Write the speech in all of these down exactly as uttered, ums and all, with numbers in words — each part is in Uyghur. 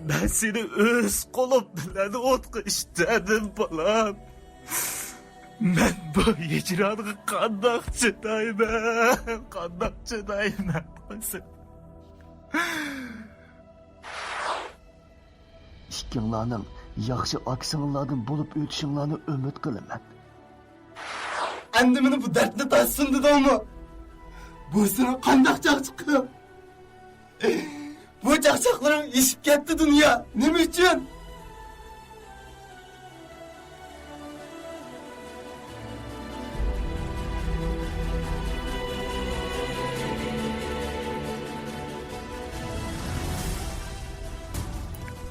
مەن سېنى ئۆز قولۇم بىلەن ئوتقا ئىتتەردىم، بالام. مەن بۇ ھىجرانغا قانداق چىدايمەن؟ قانداق چىدايمەن؟ قويسا. ئىككىڭلارنىڭ ياخشى ئاكا-سىڭىللاردىن بولۇپ ئۆتۈشۈڭلارنى ئۈمىد قىلىمەن. ئەمدى مېنى بۇ دەردنى تارتسۇن دېدىڭمۇ؟ بۇ سېنىڭ قانداق چاقچىقىڭ؟ بۇ چاقچاقلىرىڭ ئېشىپ كەتتى، دۇنيا. نېمە ئۈچۈن؟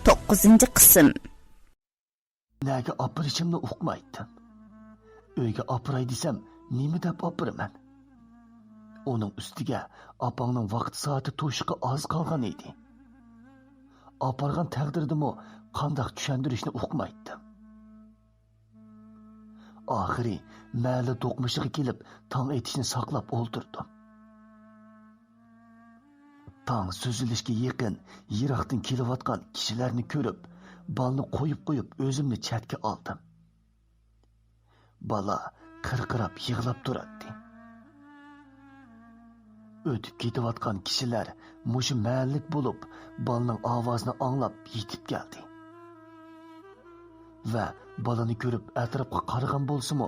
توققۇزىنچى قىسىم. نەگە ئاپىرىشىمنى ئۇقمايتتىم. ئۆيگە ئاپىراي دېسەم، نېمە دەپ ئاپىرىمەن؟ ئۇنىڭ ئۈستىگە ئاپاڭنىڭ ۋاقىت سائىتى توشۇشقا ئاز قالغان ئىدى. ئاپارغان تەقدىردىمۇ قانداق چۈشەندۈرۈشنى ئۇقمايتتىم. ئاخىرى مەھەللە دوقمۇشىغا كېلىپ، تاڭ ئېتىشنى ساقلاپ ئولتۇردۇم. تاڭ سۈزۈلۈشكە يېقىن يىراقتىن كېلىۋاتقان كىشىلەرنى كۆرۈپ، بالىنى قويۇپ قويۇپ، ئۆزۈمنى چەتكە ئالدىم. بالا قىرقىراپ يىغلاپ تۇراتتى. ئۆتۈپ كېتىۋاتقان كىشىلەر مۇشۇ مەھەللىلىك بولۇپ، بالىنىڭ ئاۋازىنى ئاڭلاپ يېتىپ كەلدى. ۋە بالىنى كۆرۈپ ئەتراپقا قارىغان بولسىمۇ،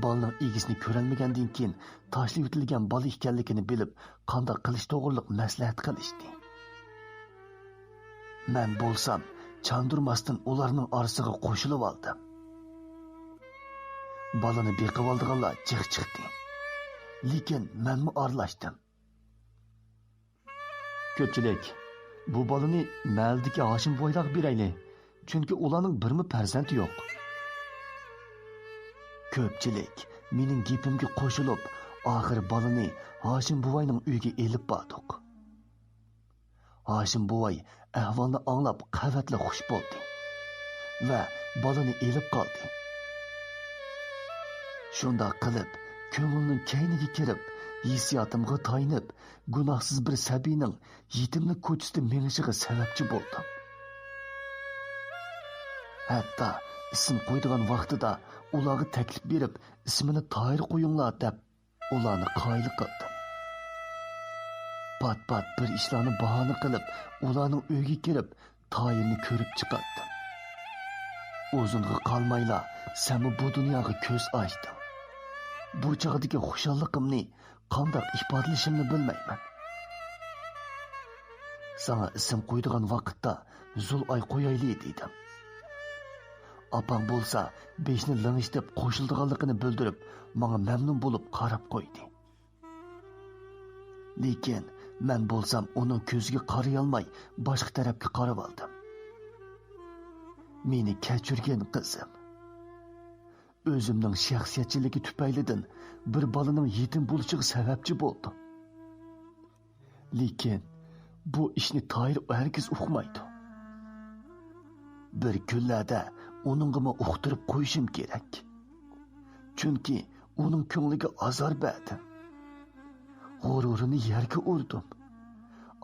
بالىنىڭ ئىگىسىنى كۆرەلمىگەندىن كېيىن تاشلىۋېتىلگەن بالا ئىكەنلىكىنى بىلىپ، قانداق قىلىش توغرىلىق مەسلىھەت قىلىشتى. مەن بولسام چاندۇرماستىن ئۇلارنىڭ ئارىسىغا قوشۇلۇۋالدىم. بالىنى بېقىۋالىدىغانلار جىق چىقتى. لېكىن مەنمۇ ئارىلاشتىم. كۆپچىلىك، بۇ بالىنى مەھەللىدىكى ھاشىم بوۋايلارغا بېرەيلى، چۈنكى ئۇلارنىڭ بىرمۇ پەرزەنتى يوق. كۆپچىلىك مېنىڭ گېپىمگە قوشۇلۇپ، ئاخىرى بالىنى ھاشىم بوۋاينىڭ ئۆيىگە ئېلىپ باردۇق. ھاشىم بوۋاي ئەھۋالنى ئاڭلاپ قەۋەتلا خۇش بولدى ۋە بالىنى ئېلىپ قالدى. شۇنداق قىلىپ، كۆڭۈلنىڭ كەينىگە كىرىپ، ھېسسىياتىمغا تايىنىپ، گۇناھسىز بىر سەبىينىڭ يېتىملىك كوچىسىدا مېڭىشىغا سەۋەبچى بولدۇم. ھەتتا ئىسىم قويىدىغان ۋاقتىدا ئۇلارغا تەكلىپ بېرىپ، ئىسمىنى تاھىر قويۇڭلار دەپ، ئۇلارنى قايىل قىلدىم. پات-پات بىر ئىشلارنى باھانە قىلىپ، ئۇلارنىڭ ئۆيىگە كىرىپ، تاھىرنى كۆرۈپ چىقاتتىم. ئۇزۇنغا قالمايلا سەنمۇ بۇ دۇنياغا كۆز ئاچتىڭ. بۇ چاغدىكى خۇشاللىقىمنى قانداق ئىپادىلىشىمنى بىلمەيمەن. ساڭا ئىسىم قويىدىغان ۋاقىتتا زۇلئاي قويايلى دېدىم. ئاپاڭ بولسا بېشىنى لىڭشىتىپ قوشۇلىدىغانلىقىنى بىلدۈرۈپ، ماڭا مەمنۇن بولۇپ قاراپ قويدى. لېكىن مەن بولسام ئۇنىڭ كۆزىگە قارىيالماي، باشقا تەرەپكە قارىۋالدىم. مېنى كەچۈرگىن، قىزىم. ئۆزۈمنىڭ شەخسىيەتچىلىكى تۈپەيلىدىن بىر بالىنىڭ يېتىم بولۇشىغا سەۋەبچى بولدۇم. لېكىن بۇ ئىشنى تاھىر ھەرگىز ئۇقمايدۇ. بىر كۈنلەردە ئۇنىڭغىمۇ ئۇقتۇرۇپ قويۇشۇم كېرەك. چۈنكى ئۇنىڭ كۆڭلىگە ئازار بەردىم. غۇرۇرىنى يەرگە ئۇردۇم.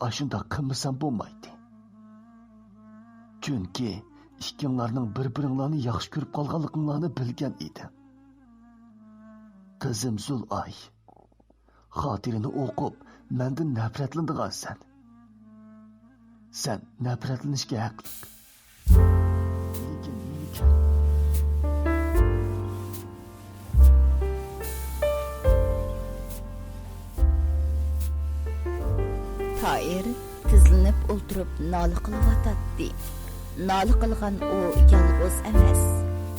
ئاشۇنداق قىلمىسام بولمايتتى. چۈنكى ئىككىڭلارنىڭ بىر-بىرىڭلارنى ياخشى كۆرۈپ قالغانلىقىڭلارنى بىلگەن ئىدىم. قىزىم زۇلئاي، خاتىرىنى ئوقۇپ، مەندىن نەپرەتلىنىدىغانسەن. سەن نەپرەتلىنىشكە ھەقلىق. لېكىن مېنى كەل- تاھىر تىزلىنىپ ئولتۇرۇپ نالە قىلىۋاتاتتى. نالە قىلغان ئۇ يالغۇز ئەمەس.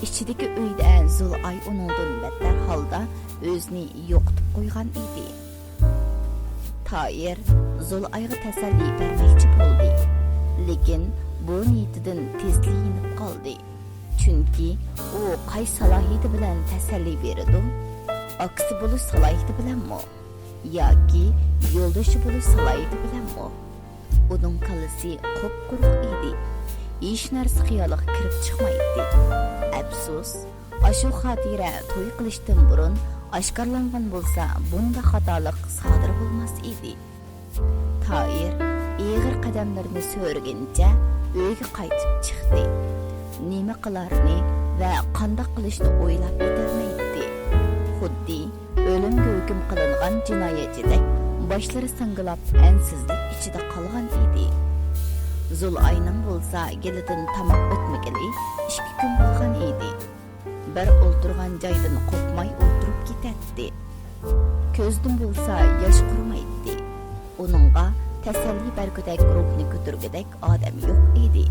ئىچىدىكى ئۆيدە زۇلئاي ئۇنىڭدىن بەتتەر ھالدا ئۆزىنى يوقىتىپ قويغان ئىدى. تاھىر زۇلئايغا تەسەللى بەرمەكچى بولدى، لېكىن بۇ نىيىتىدىن تېزلا يېنىپ قالدى. چۈنكى ئۇ قايسى سالاھىيىتى بىلەن تەسەللى بېرىدۇ؟ ئاكىسى بولۇش سالاھىيىتى بىلەنمۇ؟ ياكى يولدىشى بولۇش سالاھىيىتى بىلەنمۇ؟ ئۇنىڭ كاللىسى قۇپقۇرۇق ئىدى. ھېچ نەرسە خىيالىغا كىرىپ چىقمايتتى. ئەپسۇس، ئاشۇ خاتىرە توي قىلىشتىن بۇرۇن ئاشكارىلانغان بولسا، بۇنداق خاتالىق سادىر بولماس ئىدى. تاھىر ئېغىر قەدەملىرىنى سۆرىگىنىچە ئۆيگە قايتىپ چىقتى. نېمە قىلارنى ۋە قانداق قىلىشنى ئويلاپ يېتەلمەيتتى. خۇددى ئۆلۈمگە ھۆكۈم قىلىنغان جىنايەتچىدەك باشلىرى ساڭگىلاپ، ئەنسىزلىك ئىچىدە قالغان ئىدى. زۇلئاينىڭ بولسا گېلىدىن تاماق ئۆتمىگىلى ئىككى كۈن بولغان ئىدى. بىر ئولتۇرغان جايدىن قوپماي ئولتۇرۇپ كېتەتتى. كۆزدىن بولسا ياش قۇرۇمايتتى. ئۇنىڭغا تەسەللى بەرگۈدەك، روھنى كۆتۈرگۈدەك ئادەم يوق ئىدى.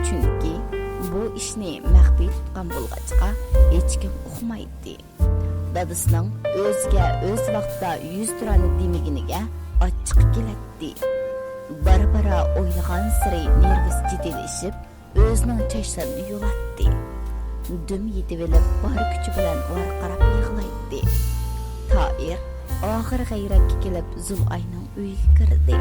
چۈنكى بۇ ئىشنى مەخپىي تۇتقان بولغاچقا، ھېچكىم ئۇقمايتتى. دادىسىنىڭ ئۆزىگە ئۆز ۋاقتىدا يۈز تۇرانى دېمىگىنىگە ئاچچىقى كېلەتتى. بارا-بارا ئويلىغانسېرى نېرۋىسى جىددىيلىشىپ، ئۆزىنىڭ چاچلىرىنى يۇلاتتى. دۈم يېتىۋېلىپ، بار كۈچى بىلەن ۋارقىراپ يىغلايتتى. تائىر ئاخىر غەيرەتكە كېلىپ، زۇلئاينىڭ ئۆيىگە كىردى.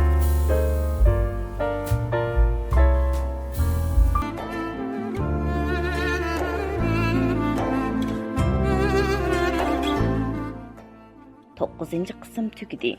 توققۇزىنچى قىسىم تۈگىدى.